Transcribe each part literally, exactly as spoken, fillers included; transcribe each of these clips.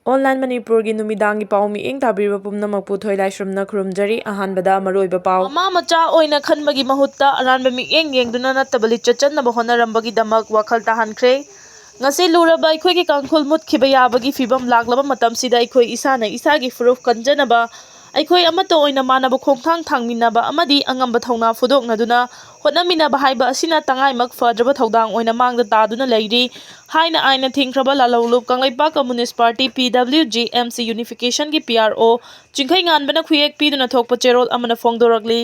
Online ꯃꯅꯤꯄꯨꯔꯒꯤ ꯅꯨꯃꯤꯗꯥꯡꯒꯤ ꯄꯥꯎ ꯃꯤꯠꯌꯦꯡ ꯇꯥꯕꯤꯔꯤꯕ ꯄꯨꯝꯅꯃꯛꯄꯨ ꯊꯣꯏꯂꯥꯏꯁ꯭ꯔꯝꯅ ꯈꯨꯔꯨꯝꯖꯔꯤ꯫ ꯑꯍꯥꯟꯕꯗ ꯃꯔꯨꯑꯣꯏꯕ ꯄꯥꯎ꯫ ꯃꯃꯥ ꯃꯆꯥ ꯑꯣꯏꯅ ꯈꯟꯕꯒꯤ ꯃꯍꯨꯠꯇ ꯑꯔꯥꯟꯕ ꯃꯤꯠꯌꯦꯡ ꯌꯦꯡꯗꯨꯅ ꯅꯠꯇꯕ ꯂꯤꯆꯠ ꯆꯠꯅꯕ ꯍꯣꯠꯅꯔꯝꯕꯒꯤꯗꯃꯛ ꯋꯥꯈꯜ ꯇꯥꯍꯟꯈ꯭ꯔꯦ꯫ ꯉꯁꯤ ꯂꯨꯔꯕ ꯑꯩꯈꯣꯏꯒꯤ ꯀꯥꯡꯈꯨꯜ ꯃꯨꯠꯈꯤꯕ ꯌꯥꯕꯒꯤ ꯐꯤꯕꯝ ꯂꯥꯛꯂꯕ ꯃꯇꯝꯁꯤꯗ ꯑꯩꯈꯣꯏ ꯏꯁꯥꯅ ꯏꯁꯥꯒꯤ ꯐꯨꯔꯨꯞ ꯀꯟꯖꯅꯕ, ꯑꯩꯈꯣꯏ ꯑꯃꯠꯇ ꯑꯣꯏꯅ ꯃꯥꯟꯅꯕ ꯈꯣꯡꯊꯥꯡ ꯊꯥꯡꯃꯤꯟꯅꯕ ꯑꯃꯗꯤ ꯑꯉꯝꯕ ꯊꯧꯅꯥ ꯐꯨꯗꯣꯛꯅꯗꯨꯅ ꯍꯣꯠꯅꯃꯤꯟꯅꯕ ꯍꯥꯏꯕ ꯑꯁꯤꯅ ꯇꯉꯥꯏꯃꯛ ꯐꯗ꯭ꯔꯕ ꯊꯧꯗꯥꯡ ꯑꯣꯏꯅ ꯃꯥꯡꯗ ꯇꯥꯗꯨꯅ ꯂꯩꯔꯤ ꯍꯥꯏꯅ ꯑꯥꯏꯟꯅ ꯊꯤꯡꯈ꯭ꯔꯕ ꯂꯥꯜꯍꯧꯂꯨꯞ Kangleipak communist party, P W G M C Unification ꯒꯤ P R O ꯆꯤꯡꯈꯩꯉꯥꯟꯕꯅ ꯈꯨꯌꯦꯛ ꯄꯤꯗꯨꯅ ꯊꯣꯛꯄ ꯆꯦꯔꯣꯜ ꯑꯃꯅ ꯐꯣꯡꯗꯣꯔꯛꯂꯤ꯫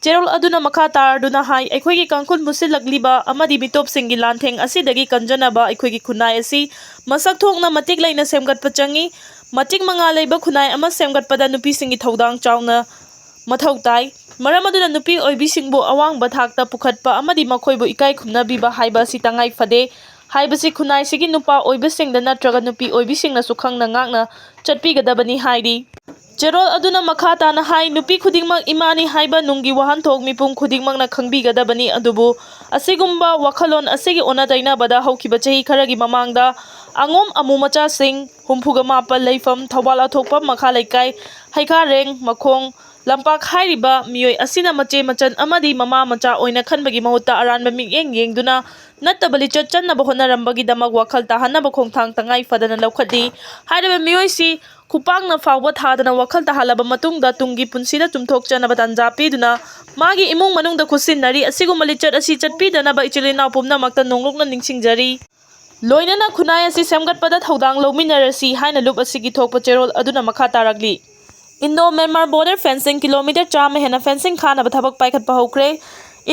ꯆꯦꯔꯣꯜ ꯑꯗꯨꯅ ꯃꯈꯥ ꯇꯥꯔꯗꯨꯅ ꯍꯥꯏ, ꯑꯩꯈꯣꯏꯒꯤ ꯀꯥꯡꯈꯨꯜ ꯃꯨꯠꯁꯤꯜꯂꯛꯂꯤꯕ ꯑꯃꯗꯤ ꯃꯤꯇꯣꯞꯁꯤꯡꯒꯤ ꯂꯥꯟꯊꯦꯡ ꯑꯁꯤꯗꯒꯤ ꯀꯟꯖꯅꯕ ꯑꯩꯈꯣꯏꯒꯤ ꯈꯨꯟꯅꯥꯏ ꯑꯁꯤ ꯃꯁꯛ ꯊꯣꯛꯅ ꯃꯇꯤꯛ ꯂꯩꯅ ꯁꯦꯝꯒꯠꯄ ꯆꯪꯏ꯫ ꯃꯇꯤꯛ ꯃꯉꯥ ꯂꯩꯕ ꯈꯨꯟꯅꯥꯏ ꯑꯃ ꯁꯦꯝꯒꯠꯄꯗ ꯅꯨꯄꯤꯁꯤꯡꯒꯤ ꯊꯧꯗꯥꯡ ꯆꯥꯎꯅ ꯃꯊꯧ ꯇꯥꯏ꯫ ꯃꯔꯝ ꯑꯗꯨꯅ ꯅꯨꯄꯤ ꯑꯣꯏꯕꯤꯁꯤꯡꯕꯨ ꯑꯋꯥꯡꯕ ꯊꯥꯛꯇ ꯄꯨꯈꯠꯄ ꯑꯃꯗꯤ ꯃꯈꯣꯏꯕꯨ ꯏꯀꯥꯏ ꯈꯨꯝꯅꯕꯤꯕ ꯍꯥꯏꯕ ꯑꯁꯤ ꯇꯉꯥꯏ ꯐꯗꯦ ꯍꯥꯏꯕꯁꯤ ꯈꯨꯟꯅꯥꯏꯁꯤꯒꯤ ꯅꯨꯄꯥ ꯑꯣꯏꯕꯁꯤꯡꯗ ꯅꯠꯇ꯭ꯔꯒ ꯅꯨꯄꯤ ꯑꯣꯏꯕꯤꯁꯤꯡꯅꯁꯨ ꯈꯪꯅ ꯉꯥꯛꯅ ꯆꯠꯄꯤꯒꯗꯕꯅꯤ ꯍꯥꯏꯔꯤ꯫ ꯆꯦꯔꯣꯜ ꯑꯗꯨꯅ ꯃꯈꯥ ꯇꯥꯅ ꯍꯥꯏ, ꯅꯨꯄꯤ ꯈꯨꯗꯤꯡꯃꯛ ꯏꯃꯥꯅꯤ ꯍꯥꯏꯕ ꯅꯨꯡꯒꯤ ꯋꯥꯍꯟꯊꯣꯛ ꯃꯤꯄꯨꯝ ꯈꯨꯗꯤꯡꯃꯛꯅ ꯈꯪꯕꯤꯒꯗꯕꯅꯤ, ꯑꯗꯨꯕꯨ ꯑꯁꯤꯒꯨꯝꯕ ꯋꯥꯈꯜꯂꯣꯟ ꯑꯁꯤꯒꯤ ꯑꯣꯟꯅ ꯇꯩꯅꯕꯗ ꯍꯧꯈꯤꯕ ꯆꯍꯤ ꯈꯔꯒꯤ ꯃꯃꯥꯡꯗ ꯑꯉꯣꯝ ꯑꯃꯨ ꯃꯆꯥꯁꯤꯡ ꯍꯨꯝꯐꯨꯒ ꯃꯥꯄꯜ ꯂꯩꯐꯝ ꯊꯧꯕꯥꯜ ꯑꯊꯣꯛꯄ ꯃꯈꯥ ꯂꯩꯀꯥꯏ ꯍꯩꯈꯥꯔꯦꯡ ꯃꯈꯣꯡ ꯂꯝꯄꯥꯛ ꯍꯥꯏꯔꯤꯕ ꯃꯤꯑꯣꯏ ꯑꯁꯤꯅ ꯃꯆꯦ ꯃꯆꯟ ꯑꯃꯗꯤ ꯃꯃꯥ ꯃꯆꯥ ꯑꯣꯏꯅ ꯈꯟꯕꯒꯤ ꯃꯍꯨꯠꯇ ꯑꯔꯥꯟꯕ ꯃꯤꯠꯌꯦꯡ ꯌꯦꯡꯗꯨꯅ ꯅꯠꯇꯕ ꯂꯤꯆꯠ ꯆꯠꯅꯕ ꯍꯣꯠꯅꯔꯝꯕꯒꯤꯗꯃꯛ ꯋꯥꯈꯜ ꯇꯥꯍꯟꯅꯕ ꯈꯣꯡꯊꯥꯡ ꯇꯉꯥꯏ ꯐꯗꯅ ꯂꯧꯈꯠꯂꯤ꯫ ꯍꯥꯏꯔꯤꯕ ꯃꯤꯑꯣꯏꯁꯤ ꯈꯨꯄꯥꯛꯅ ꯐꯥꯎꯕ ꯊꯥꯗꯅ ꯋꯥꯈꯜ ꯇꯥꯍꯜꯂꯕ ꯃꯇꯨꯡꯗ ꯇꯨꯡꯒꯤ ꯄꯨꯟꯁꯤꯗ ꯆꯨꯝꯊꯣꯛꯆꯅꯕ ꯇꯥꯟꯖꯥ ꯄꯤꯗꯨꯅ ꯃꯥꯒꯤ ꯏꯃꯨꯡ ꯃꯅꯨꯡꯗ ꯈꯨꯠꯁꯤꯟꯅꯔꯤ꯫ ꯑꯁꯤꯒꯨꯝꯕ ꯂꯤꯆꯠ ꯑꯁꯤ ꯆꯠꯄꯤꯗꯅꯕ ꯏꯆꯤꯜ ꯏꯅꯥꯎ ꯄꯨꯝꯅꯃꯛꯇ ꯅꯣꯡꯂꯨꯛꯅ ꯅꯤꯡꯁꯤꯡꯖꯔꯤ꯫ ꯂꯣꯏꯅꯅ ꯈꯨꯟꯅꯥꯏ ꯑꯁꯤ ꯁꯦꯝꯒꯠꯄꯗ ꯊꯧꯗꯥꯡ ꯂꯧꯃꯤꯟꯅꯔꯁꯤ ꯍꯥꯏꯅ ꯂꯨꯞ ꯑꯁꯤꯒꯤ ꯊꯣꯛꯄ ꯆꯦꯔꯣꯜ ꯑꯗꯨꯅ ꯃꯈꯥ ꯇꯥꯔꯛꯂꯤ꯫ Indo Myanmar border fencing kilometer ꯆꯥꯝꯃ ꯍꯦꯟꯅ fencing ꯈꯥꯅꯕ ꯊꯕꯛ ꯄꯥꯏꯈꯠꯄ ꯍꯧꯈ꯭ꯔꯦ꯫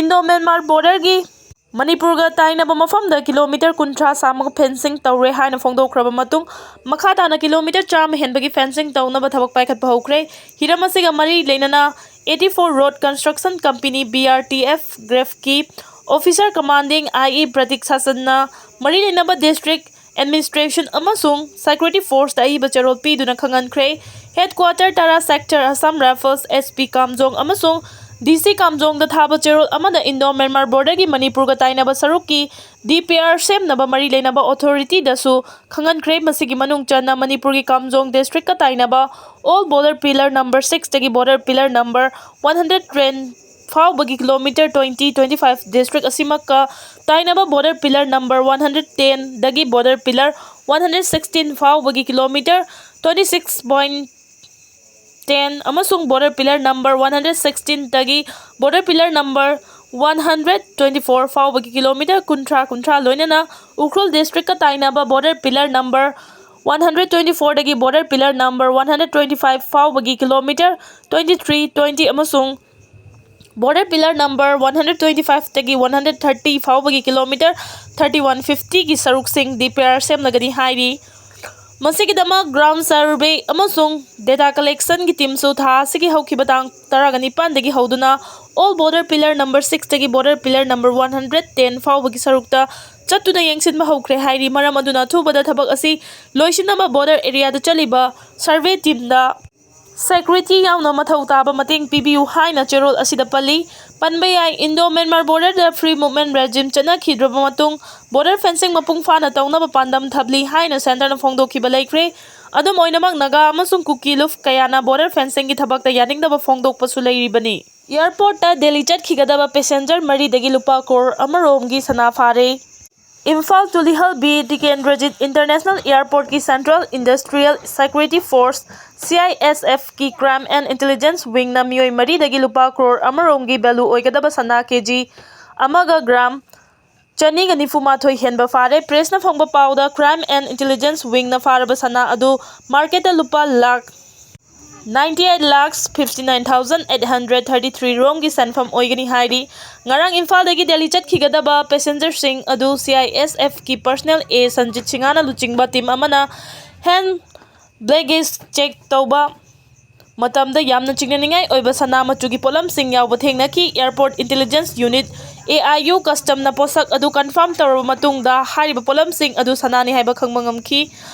Indo Myanmar border ꯒꯤ ꯃꯅꯤꯄꯨꯔꯒ ꯇꯥꯏꯅꯕ ꯃꯐꯝꯗ kilometer ꯀꯨꯟꯊ꯭ꯔꯥ ꯁꯥꯡꯕ fencing ꯇꯧꯔꯦ ꯍꯥꯏꯅ ꯐꯣꯡꯗꯣꯛꯈ꯭ꯔꯕ ꯃꯇꯨꯡ, ꯃꯈꯥ ꯇꯥꯅ kilometer ꯆꯥꯝꯃ ꯍꯦꯟꯕꯒꯤ fencing ꯇꯧꯅꯕ ꯊꯕꯛ ꯄꯥꯏꯈꯠꯄ ꯍꯧꯈ꯭ꯔꯦ꯫ ꯍꯤꯔꯝ ꯑꯁꯤꯒ ꯃꯔꯤ ꯂꯩꯅꯅ eighty four Road Construction Company, B R T F, ꯒ꯭ꯔꯦꯐꯀꯤ officer commanding I E ꯄ꯭ꯔꯗꯤꯛ ꯁꯥꯁꯟꯅ ꯃꯔꯤ ꯂꯩꯅꯕ district administration ꯑꯃꯁꯨꯡ security force ꯇ ꯑꯏꯕ ꯆꯦꯔꯣꯜ ꯄꯤꯗꯨꯅ ꯈꯪꯍꯟꯈ꯭ꯔꯦ꯫ Headquarter ꯇꯔꯥ sector Assam Rifles S P ꯀꯥꯝꯖꯣꯡ ꯑꯃꯁꯨꯡ ꯗꯤ ꯁꯤ ꯀꯥꯝꯖꯣꯡꯗ ꯊꯥꯕ ꯆꯦꯔꯣꯜ ꯑꯃꯗ ꯏꯟꯗꯣ ꯃ꯭ꯌꯥꯟꯃꯥꯔ ꯕꯣꯔꯗꯔꯒꯤ ꯃꯅꯤꯄꯨꯔꯒ ꯇꯥꯏꯅꯕ ꯁꯔꯨꯛꯀꯤ ꯗꯤ ꯄꯤ ꯑꯥꯔ ꯁꯦꯝꯅꯕ ꯃꯔꯤ ꯂꯩꯅꯕ ꯑꯣꯊꯣꯔꯤꯇꯤꯗꯁꯨ ꯈꯪꯍꯟꯈ꯭ꯔꯦ꯫ ꯃꯁꯤꯒꯤ ꯃꯅꯨꯡ ꯆꯟꯅ ꯃꯅꯤꯄꯨꯔꯒꯤ ꯀꯥꯝꯖꯣꯡ ꯗꯤꯁꯇ꯭ꯔꯤꯛꯀ ꯇꯥꯏꯅꯕ all border pillar number sixꯇꯒꯤ border pillar number one hundred ten ꯐꯥꯎꯕꯒꯤ kilometre twenty, twenty five district ꯑꯁꯤꯃꯛꯀ ꯇꯥꯏꯅꯕ border pillar number one hundred tenꯗꯒꯤ border pillar one hundred sixteen ꯐꯥꯎꯕꯒꯤ kilometre twenty six point ten ꯑꯃꯁꯨꯡ border pillar number one hundred sixteenꯗꯒꯤ border pillar number one hundred twenty four ꯐꯥꯎꯕꯒꯤ kilometre Kunthra, Kunthra, ꯂꯣꯏꯅꯅ ꯎꯈ꯭ꯔꯨꯜ ꯗꯤꯁꯇ꯭ꯔꯤꯛꯀ ꯇꯥꯏꯅꯕ border pillar number one hundred twenty fourꯗꯒꯤ border pillar number one hundred twenty five ꯐꯥꯎꯕꯒꯤ kilometre twenty three, twenty ꯑꯃꯁꯨꯡ border pillar number one hundred twenty fiveꯇꯒꯤ one hundred thirty ꯐꯥꯎꯕꯒꯤ kilometre thirty one fiftyꯒꯤ ꯁꯔꯨꯛꯁꯤꯡ ꯗꯤ P R ꯁꯦꯝꯂꯒꯅꯤ ꯍꯥꯏꯔꯤ꯫ ꯃꯁꯤꯒꯤꯗꯃꯛ ground survey ꯑꯃꯁꯨꯡ data collectionꯒꯤ teamꯁꯨ ꯊꯥ ꯑꯁꯤꯒꯤ ꯍꯧꯈꯤꯕ ꯇꯥꯡ ꯇꯔꯥꯒ ꯅꯤꯄꯥꯟꯗꯒꯤ ꯍꯧꯗꯨꯅ all border pillar number sixꯇꯒꯤ border pillar number one hundred ten ꯐꯥꯎꯕꯒꯤ ꯁꯔꯨꯛꯇ ꯆꯠꯇꯨꯅ ꯌꯦꯡꯁꯤꯟꯕ ꯍꯧꯈ꯭ꯔꯦ ꯍꯥꯏꯔꯤ꯫ ꯃꯔꯝ ꯑꯗꯨꯅ ꯑꯊꯨꯕꯗ ꯊꯕꯛ ꯑꯁꯤ ꯂꯣꯏꯁꯤꯟꯅꯕ border areaꯗ ꯆꯠꯂꯤꯕ survey teamꯗ security ꯌꯥꯎꯅ ꯃꯊꯧ ꯇꯥꯕ ꯃꯇꯦꯡ ꯄꯤꯕꯤꯌꯨ ꯍꯥꯏꯅ ꯆꯦꯔꯣꯜ ꯑꯁꯤꯗ ꯄꯜꯂꯤ꯫ ꯄꯟꯕ ꯌꯥꯏ, ꯏꯟꯗꯣ ꯃ꯭ꯌꯥꯟꯃꯥꯔ ꯕꯣꯔꯗꯔꯗ free movement regime ꯆꯠꯅꯈꯤꯗ꯭ꯔꯕ ꯃꯇꯨꯡ border fencing ꯃꯄꯨꯡ ꯐꯥꯅ ꯇꯧꯅꯕ ꯄꯥꯟꯗꯝ ꯊꯝꯂꯤ ꯍꯥꯏꯅ centreꯅ ꯐꯣꯡꯗꯣꯛꯈꯤꯕ ꯂꯩꯈ꯭ꯔꯦ꯫ ꯑꯗꯨꯝ ꯑꯣꯏꯅꯃꯛ, ꯅꯥꯒꯥ ꯑꯃꯁꯨꯡ ꯀꯨꯀꯤ ꯂꯨꯞ ꯀꯌꯥꯅ border fencingꯒꯤ ꯊꯕꯛꯇ ꯌꯥꯅꯤꯡꯗꯕ ꯐꯣꯡꯗꯣꯛꯄꯁꯨ ꯂꯩꯔꯤꯕꯅꯤ꯫ Airportꯇ ꯗꯦꯜꯂꯤ ꯆꯠꯈꯤꯒꯗꯕ passenger ꯃꯔꯤꯗꯒꯤ ꯂꯨꯄꯥ ꯀ꯭ꯔꯣꯔ ꯑꯃꯔꯣꯝꯒꯤ ꯁꯅꯥ ꯐꯥꯔꯦ꯫ Imphal Tulihal Bir Tikendrajit International Airportꯀꯤ Central Industrial Security Force, CISFꯀꯤ Crime and Intelligence Wingꯅ ꯃꯤꯑꯣꯏ ꯃꯔꯤꯗꯒꯤ ꯂꯨꯄꯥ ꯀ꯭ꯔꯣꯔ ꯑꯃꯔꯣꯝꯒꯤ value ꯑꯣꯏꯒꯗꯕ ꯁꯅꯥ ꯀꯦ ꯖꯤ ꯑꯃꯒ ꯒ꯭ꯔꯥꯝ ꯆꯅꯤꯒ ꯅꯤꯐꯨ ꯃꯥꯊꯣꯏ ꯍꯦꯟꯕ ꯐꯥꯔꯦ꯫ Pressꯅ ꯐꯪꯕ ꯄꯥꯎꯗ, Crime and Intelligence Wingꯅ ꯐꯥꯔꯕ ꯁꯅꯥ ꯑꯗꯨ marketꯇ ꯂꯨꯄꯥ lakh ninety eight lakhs fifty nine thousand eight hundred thirty three ꯔꯣꯝꯒꯤ ꯁꯦꯟꯐꯝ ꯑꯣꯏꯒꯅꯤ ꯍꯥꯏꯔꯤ꯫ ꯉꯔꯥꯡ ꯏꯝꯐꯥꯜꯗꯒꯤ ꯗꯦꯜꯂꯤ ꯆꯠꯈꯤꯒꯗꯕ passengerꯁꯤꯡ ꯑꯗꯨ CISFꯀꯤ personnel A ꯁꯟꯖꯤꯠ ꯁꯤꯡꯍꯅ ꯂꯨꯆꯤꯡꯕ team ꯑꯃꯅ hand baggage check ꯇꯧꯕ ꯃꯇꯝꯗ ꯌꯥꯝꯅ ꯆꯤꯡꯅꯅꯤꯡꯉꯥꯏ ꯑꯣꯏꯕ ꯁꯅꯥ ꯃꯆꯨꯒꯤ ꯄꯣꯠꯂꯝꯁꯤꯡ ꯌꯥꯎꯕ ꯊꯦꯡꯅꯈꯤ꯫ Airport Intelligence Unit, AIU, Customꯅ ꯄꯣꯠꯁꯛ ꯑꯗꯨ confirm ꯇꯧꯔꯕ ꯃꯇꯨꯡꯗ ꯍꯥꯏꯔꯤꯕ ꯄꯣꯠꯂꯝꯁꯤꯡ ꯑꯗꯨ ꯁꯅꯥꯅꯤ ꯍꯥꯏꯕ ꯈꯪꯕ ꯉꯝꯈꯤ꯫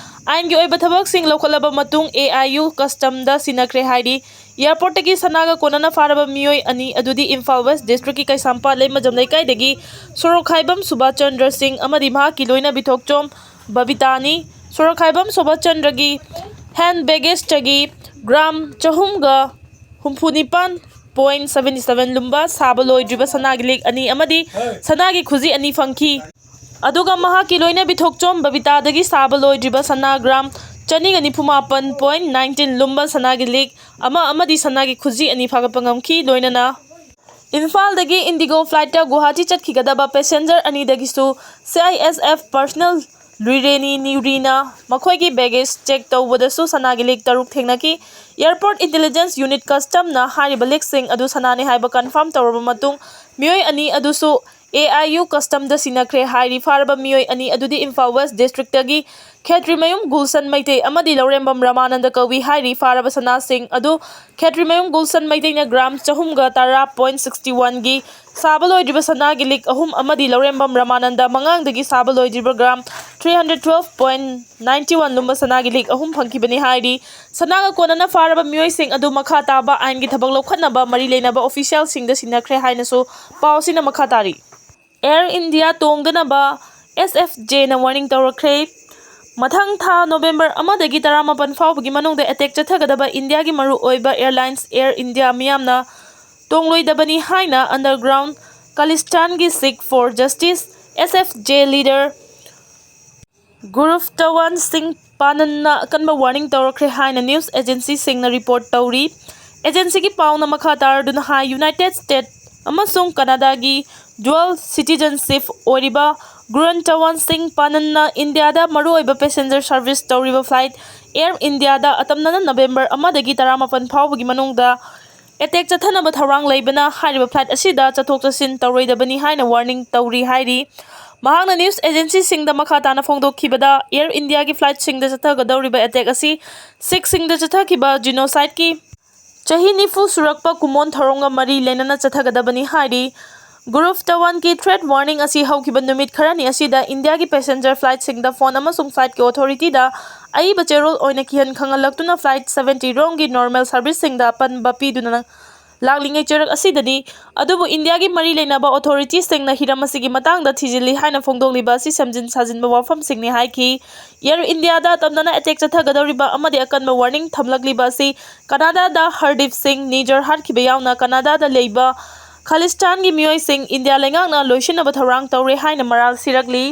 ꯑꯥꯏꯟꯒꯤ ꯑꯣꯏꯕ ꯊꯕꯛꯁꯤꯡ ꯂꯧꯈꯠꯂꯕ ꯃꯇꯨꯡ AIU Customꯗ ꯁꯤꯟꯅꯈ꯭ꯔꯦ ꯍꯥꯏꯔꯤ꯫ ꯑꯦꯌꯔꯄꯣꯔꯠꯇꯒꯤ ꯁꯅꯥꯒ ꯀꯣꯟꯅꯅ ꯐꯥꯔꯕ ꯃꯤꯑꯣꯏ ꯑꯅꯤ ꯑꯗꯨꯗꯤ ꯏꯝꯐꯥꯜ ꯋꯦꯁ ꯗꯤꯁꯇ꯭ꯔꯤꯛꯀꯤ ꯀꯩꯁꯥꯝꯄꯥꯠ ꯂꯩꯃꯖꯝ ꯂꯩꯀꯥꯏꯗꯒꯤ ꯁꯣꯔꯣꯛꯈꯥꯏꯕꯝ ꯁꯨꯕꯥꯁ ꯆꯟꯗ꯭ꯔ ꯁꯤꯡ ꯑꯃꯗꯤ ꯃꯍꯥꯛꯀꯤ ꯂꯣꯏꯅꯕꯤ ꯊꯣꯛꯆꯣꯝ ꯕꯕꯤꯇꯥꯅꯤ꯫ ꯁꯣꯔꯣꯛꯈꯥꯏꯕꯝ ꯁꯨꯕꯥꯁ ꯆꯟꯗ꯭ꯔꯒꯤ ꯍꯦꯟ ꯕꯦꯒꯦꯖꯇꯒꯤ ꯒ꯭ꯔꯥꯝ ꯆꯍꯨꯝꯒ ꯍꯨꯝꯐꯨ ꯅꯤꯄꯥꯟ point seventy seven ꯂꯨꯝꯕ ꯁꯥꯕ ꯂꯣꯏꯗ꯭ꯔꯤꯕ ꯁꯅꯥꯒꯤ ꯂꯤꯛ ꯑꯅꯤ ꯑꯃꯗꯤ ꯁꯅꯥꯒꯤ ꯈꯨꯖꯤ ꯑꯅꯤ ꯐꯪꯈꯤ꯫ ꯑꯗꯨꯒ ꯃꯍꯥꯛꯀꯤ ꯂꯣꯏꯅꯕꯤ ꯊꯣꯛꯆꯣꯝ ꯕꯕꯤꯇꯥꯗꯒꯤ ꯁꯥꯕ ꯂꯣꯏꯗ꯭ꯔꯤꯕ ꯁꯅꯥ ꯒ꯭ꯔꯥꯝ ꯆꯅꯤꯒ ꯅꯤꯐꯨ ꯃꯥꯄꯟ point nineteen ꯂꯨꯝꯕ ꯁꯅꯥꯒꯤ ꯂꯤꯛ ꯑꯃ ꯑꯃꯗꯤ ꯁꯅꯥꯒꯤ ꯈꯨꯖꯤ ꯑꯅꯤ ꯐꯥꯒꯠꯄ ꯉꯝꯈꯤ꯫ ꯂꯣꯏꯅꯅ ꯏꯝꯐꯥꯜꯗꯒꯤ ꯏꯟꯗꯤꯒꯣ ꯐ꯭ꯂꯥꯏꯠꯇ ꯒꯨꯋꯥꯍꯥꯇꯤ ꯆꯠꯈꯤꯒꯗꯕ ꯄꯦꯁꯦꯟꯖꯔ ꯑꯅꯤꯗꯒꯤꯁꯨ C I S F personnel ꯂꯨꯏꯔꯦꯅꯤ ꯅꯤꯎꯔꯤꯅ ꯃꯈꯣꯏꯒꯤ ꯕꯦꯒꯦꯖ ꯆꯦꯛ ꯇꯧꯕꯗꯁꯨ ꯁꯅꯥꯒꯤ ꯂꯤꯛ ꯇꯔꯨꯛ ꯊꯦꯡꯅꯈꯤ꯫ ꯑꯦꯌꯔꯄꯣꯔꯠ ꯏꯟꯇꯦꯂꯤꯖꯦꯟꯁ ꯌꯨꯅꯤꯠ ꯀꯁꯇꯝꯅ ꯍꯥꯏꯔꯤꯕ ꯂꯤꯛꯁꯤꯡ ꯑꯗꯨ ꯁꯅꯥꯅꯤ ꯍꯥꯏꯕ ꯀꯟꯐꯥꯔꯝ ꯇꯧꯔꯕ ꯃꯇꯨꯡ, ꯃꯤꯑꯣꯏ ꯑꯅꯤ ꯑꯗꯨꯁꯨ A I U ꯀꯁꯇꯝꯗ ꯁꯤꯟꯅꯈ꯭ꯔꯦ ꯍꯥꯏꯔꯤ꯫ ꯐꯥꯔꯕ ꯃꯤꯑꯣꯏ ꯑꯅꯤ ꯑꯗꯨꯗꯤ ꯏꯝꯐꯥꯜ ꯋꯦꯁ ꯗꯤꯁꯇ꯭ꯔꯤꯛꯇꯒꯤ ꯈꯦꯇ꯭ꯔꯤꯃꯌꯨꯝ ꯒꯨꯜꯁꯟ ꯃꯩꯇꯩ ꯑꯃꯗꯤ ꯂꯧꯔꯦꯝꯕꯝ ꯔꯃꯥꯅꯟꯗ ꯀꯧꯏ ꯍꯥꯏꯔꯤ꯫ ꯐꯥꯔꯕ ꯁꯅꯥꯁꯤꯡ ꯑꯗꯨ ꯈꯦꯇ꯭ꯔꯤꯃꯌꯨꯝ ꯒꯨꯜꯁꯟ ꯃꯩꯇꯩꯅ ꯒ꯭ꯔꯥꯝ ꯆꯍꯨꯝꯒ ꯇꯔꯥ point sixty one ꯒꯤ ꯁꯥꯕ ꯂꯣꯏꯗ꯭ꯔꯤꯕ ꯁꯅꯥꯒꯤ ꯂꯤꯛ ꯑꯍꯨꯝ ꯑꯃꯗꯤ ꯂꯧꯔꯦꯝꯕꯝ ꯔꯃꯥꯅꯟꯗ ꯃꯉꯥꯡꯗꯒꯤ ꯁꯥꯕ ꯂꯣꯏꯗ꯭ꯔꯤꯕ gram three hundred twelve point ninety one ꯂꯨꯝꯕ ꯁꯅꯥꯒꯤ ꯂꯤꯛ ꯑꯍꯨꯝ ꯐꯪꯈꯤꯕꯅꯤ ꯍꯥꯏꯔꯤ꯫ ꯁꯅꯥꯒ ꯀꯣꯟꯅꯅ ꯐꯥꯔꯕ ꯃꯤꯑꯣꯏꯁꯤꯡ ꯑꯗꯨ ꯃꯈꯥ ꯇꯥꯕ ꯑꯥꯏꯟꯒꯤ ꯊꯕꯛ ꯂꯧꯈꯠꯅꯕ ꯃꯔꯤ ꯂꯩꯅꯕ ꯑꯣꯐꯤꯁꯤꯌꯦꯜꯁꯤꯡꯗ ꯁꯤꯟꯅꯈ꯭ꯔꯦ ꯍꯥꯏꯅꯁꯨ ꯄꯥꯎ ꯑꯁꯤꯅ ꯃꯈꯥ ꯇꯥꯔꯤ꯫ ꯑꯦꯌꯔ ꯏꯟꯗꯤꯌꯥ ꯇꯣꯡꯗꯅꯕ S F Jꯅ ꯋꯥꯔꯅꯤꯡ ꯇꯧꯔꯛꯈ꯭ꯔꯦ꯫ ꯃꯊꯪ ꯊꯥ ꯅꯣꯕꯦꯝꯕꯔ ꯑꯃꯗꯒꯤ ꯇꯔꯥꯃꯥꯄꯟ ꯐꯥꯎꯕꯒꯤ ꯃꯅꯨꯡꯗ ꯑꯦꯇꯦꯛ ꯆꯠꯊꯒꯗꯕ ꯏꯟꯗꯤꯌꯥꯒꯤ ꯃꯔꯨꯑꯣꯏꯕ ꯑꯦꯌꯔꯂꯥꯏꯟꯁ ꯑꯦꯌꯔ ꯏꯟꯗꯤꯌꯥ ꯃꯤꯌꯥꯝꯅ ꯇꯣꯡꯂꯣꯏꯗꯕꯅꯤ ꯍꯥꯏꯅ ꯑꯟꯗꯔꯒ꯭ꯔꯥꯎꯟ ꯈꯥꯂꯤꯁꯇꯥꯟꯒꯤ Sikh for justice, S F J, leader Gurpatwant Singh ꯄꯥꯅꯟꯅ ꯑꯀꯟꯕ ꯋꯥꯔꯅꯤꯡ ꯇꯧꯔꯛꯈ꯭ꯔꯦ ꯍꯥꯏꯅ ꯅ꯭ꯌꯨꯁ ꯑꯦꯖꯦꯟꯁꯤꯁꯤꯡꯅ ꯔꯤꯄꯣꯔꯠ ꯇꯧꯔꯤ꯫ ꯑꯦꯖꯦꯟꯁꯤꯒꯤ ꯄꯥꯎꯅ ꯃꯈꯥ ꯇꯥꯔꯗꯨꯅ ꯍꯥꯏ, ꯌꯨꯅꯥꯏꯇꯦꯗ ꯁ꯭ꯇꯦꯠ ꯑꯃꯁꯨꯡ ꯀꯅꯥꯗꯥꯒꯤ ꯗ꯭ꯌꯨꯑꯦꯜ ꯁꯤꯇꯤꯖꯟꯁꯤꯞ ꯑꯣꯏꯔꯤꯕ ꯒꯨꯔꯨꯞ ꯇꯋꯥꯟ ꯁꯤꯡ ꯄꯥꯅꯟꯅ ꯏꯟꯗꯤꯌꯥꯗ ꯃꯔꯨꯑꯣꯏꯕ ꯄꯦꯁꯦꯟꯖꯔ ꯁꯔꯚꯤꯁ ꯇꯧꯔꯤꯕ ꯐ꯭ꯂꯥꯏꯠ ꯑꯦꯌꯔ ꯏꯟꯗꯤꯌꯥꯗ ꯑꯇꯝꯅꯅ ꯅꯕꯦꯝꯕꯔ ꯑꯃꯗꯒꯤ ꯇꯔꯥꯃꯥꯄꯟ ꯐꯥꯎꯕꯒꯤ ꯃꯅꯨꯡꯗ ꯑꯦꯇꯦꯛ ꯆꯠꯊꯅꯕ ꯊꯧꯔꯥꯡ ꯂꯩꯕꯅ ꯍꯥꯏꯔꯤꯕ ꯐ꯭ꯂꯥꯏꯠ ꯑꯁꯤꯗ ꯆꯠꯊꯣꯛ ꯆꯠꯁꯤꯟ ꯇꯧꯔꯣꯏꯗꯕꯅꯤ ꯍꯥꯏꯅ ꯋꯥꯔꯅꯤꯡ ꯇꯧꯔꯤ ꯍꯥꯏꯔꯤ꯫ ꯃꯍꯥꯛꯅ ꯅ꯭ꯌꯨꯁ ꯑꯦꯖꯦꯟꯁꯤꯁꯤꯡꯗ ꯃꯈꯥ ꯇꯥꯅ ꯐꯣꯡꯗꯣꯛꯈꯤꯕꯗ, ꯑꯦꯌꯔ ꯏꯟꯗꯤꯌꯥꯒꯤ ꯐ꯭ꯂꯥꯏꯠꯁꯤꯡꯗ ꯆꯠꯊꯒꯗꯧꯔꯤꯕ ꯑꯦꯇꯦꯛ ꯑꯁꯤ ꯁꯤꯈꯁꯤꯡꯗ ꯆꯠꯊꯈꯤꯕ ꯖꯤꯅꯣꯁꯥꯏꯗꯀꯤ ꯆꯍꯤ ꯅꯤꯐꯨ ꯁꯨꯔꯛꯄ ꯀꯨꯃꯣꯟ ꯊꯧꯔꯝꯒ ꯃꯔꯤ ꯂꯩꯅꯅ ꯆꯠꯊꯒꯗꯕꯅꯤ ꯍꯥꯏꯔꯤ꯫ ꯒꯨꯔꯨꯞ ꯙꯋꯟꯒꯤ threat warning ꯑꯁꯤ ꯍꯧꯈꯤꯕ ꯅꯨꯃꯤꯠ ꯈꯔꯅꯤ ꯑꯁꯤꯗ ꯏꯟꯗꯤꯌꯥꯒꯤ passenger flightꯁꯤꯡꯗ ꯐꯣꯟ ꯑꯃꯁꯨꯡ flightꯀꯤ authorityꯗ ꯑꯏꯕ ꯆꯦꯔꯣꯜ ꯑꯣꯏꯅ ꯀꯤꯍꯟ ꯈꯪꯍꯜꯂꯛꯇꯨꯅ flight seventy ꯔꯣꯝꯒꯤ normal serviceꯁꯤꯡꯗ ꯑꯄꯟꯕ ꯄꯤꯗꯨꯅ ꯂꯥꯛꯂꯤꯉꯩ ꯆꯩꯔꯛ ꯑꯁꯤꯗꯅꯤ꯫ ꯑꯗꯨꯕꯨ ꯏꯟꯗꯤꯌꯥꯒꯤ ꯃꯔꯤ ꯂꯩꯅꯕ authorityꯁꯤꯡꯅ ꯍꯤꯔꯝ ꯑꯁꯤꯒꯤ ꯃꯇꯥꯡꯗ ꯊꯤꯖꯤꯜꯂꯤ ꯍꯥꯏꯅ ꯐꯣꯡꯗꯣꯛꯂꯤꯕ ꯑꯁꯤ ꯁꯦꯝꯖꯤꯟ ꯁꯥꯖꯤꯟꯕ ꯋꯥꯐꯝꯁꯤꯡꯅꯤ ꯍꯥꯏꯈꯤ꯫ Air Indiaꯗ ꯇꯝꯅꯅ attack ꯆꯠꯊꯒꯗꯧꯔꯤꯕ ꯑꯃꯗꯤ ꯑꯀꯟꯕ warning ꯊꯝꯂꯛꯂꯤꯕ ꯑꯁꯤ ꯀꯅꯥꯗꯥꯗ ꯍꯔꯗꯤꯞ ꯁꯤꯡ ꯅꯤꯖꯔ ꯍꯥꯠꯈꯤꯕ ꯌꯥꯎꯅ ꯀꯅꯥꯗꯥꯗ ꯂꯩꯕ ꯈꯥꯂꯤꯁꯇꯥꯟꯒꯤ ꯃꯤꯑꯣꯏꯁꯤꯡ ꯏꯟꯗꯤꯌꯥ ꯂꯩꯉꯥꯛꯅ ꯂꯣꯏꯁꯤꯟꯅꯕ ꯊꯧꯔꯥꯡ ꯇꯧꯔꯦ ꯍꯥꯏꯅ ꯃꯔꯥꯜ ꯁꯤꯔꯛꯂꯤ꯫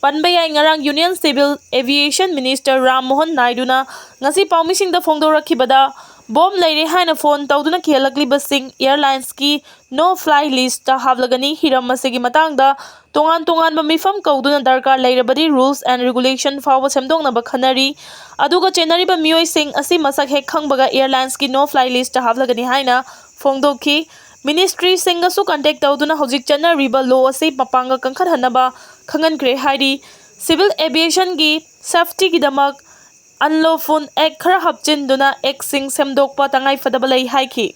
ꯄꯟꯕ ꯌꯥꯏ, ꯉꯔꯥꯡ Union Civil Aviation Minister Ram Mohan ꯅꯥꯏꯗꯨꯅ ꯉꯁꯤ ꯄꯥꯎꯃꯤꯁꯤꯡꯗ ꯐꯣꯡꯗꯣꯔꯛꯈꯤꯕꯗ ꯕꯣꯝ ꯂꯩꯔꯦ ꯍꯥꯏꯅ ꯐꯣꯟ ꯇꯧꯗꯨꯅ ꯀꯤꯍꯜꯂꯛꯂꯤꯕꯁꯤꯡ airlinesꯀꯤ no fly listꯇ ꯍꯥꯞꯂꯒꯅꯤ꯫ ꯍꯤꯔꯝ ꯑꯁꯤꯒꯤ ꯃꯇꯥꯡꯗ ꯇꯣꯉꯥꯟ ꯇꯣꯉꯥꯟꯕ ꯃꯤꯐꯝ ꯀꯧꯗꯨꯅ ꯗꯔꯀꯥꯔ ꯂꯩꯔꯕꯗꯤ rules and regulation ꯐꯥꯎꯕ ꯁꯦꯝꯗꯣꯛꯅꯕ ꯈꯟꯅꯔꯤ꯫ ꯑꯗꯨꯒ ꯆꯦꯟꯅꯔꯤꯕ ꯃꯤꯑꯣꯏꯁꯤꯡ ꯑꯁꯤ ꯃꯁꯛ ꯍꯦꯛ ꯈꯪꯕꯒ airlinesꯀꯤ no fly listꯇ ꯍꯥꯞꯂꯒꯅꯤ ꯍꯥꯏꯅ ꯐꯣꯡꯗꯣꯛꯈꯤ꯫ Ministryꯁꯤꯡꯒꯁꯨ contact ꯇꯧꯗꯨꯅ ꯍꯧꯖꯤꯛ ꯆꯠꯅꯔꯤꯕ law ꯑꯁꯤ ꯃꯄꯥꯡꯒꯜ ꯀꯟꯈꯠꯍꯟꯅꯕ ꯈꯪꯍꯟꯈ꯭ꯔꯦ ꯍꯥꯏꯔꯤ꯫ Civil aviationꯒꯤ safetyꯒꯤꯗꯃꯛ unlawful act ꯈꯔ ꯍꯥꯞꯆꯤꯟꯗꯨꯅ actꯁꯤꯡ ꯁꯦꯝꯗꯣꯛꯄ ꯇꯉꯥꯏꯐꯗꯕ ꯂꯩ ꯍꯥꯏꯈꯤ꯫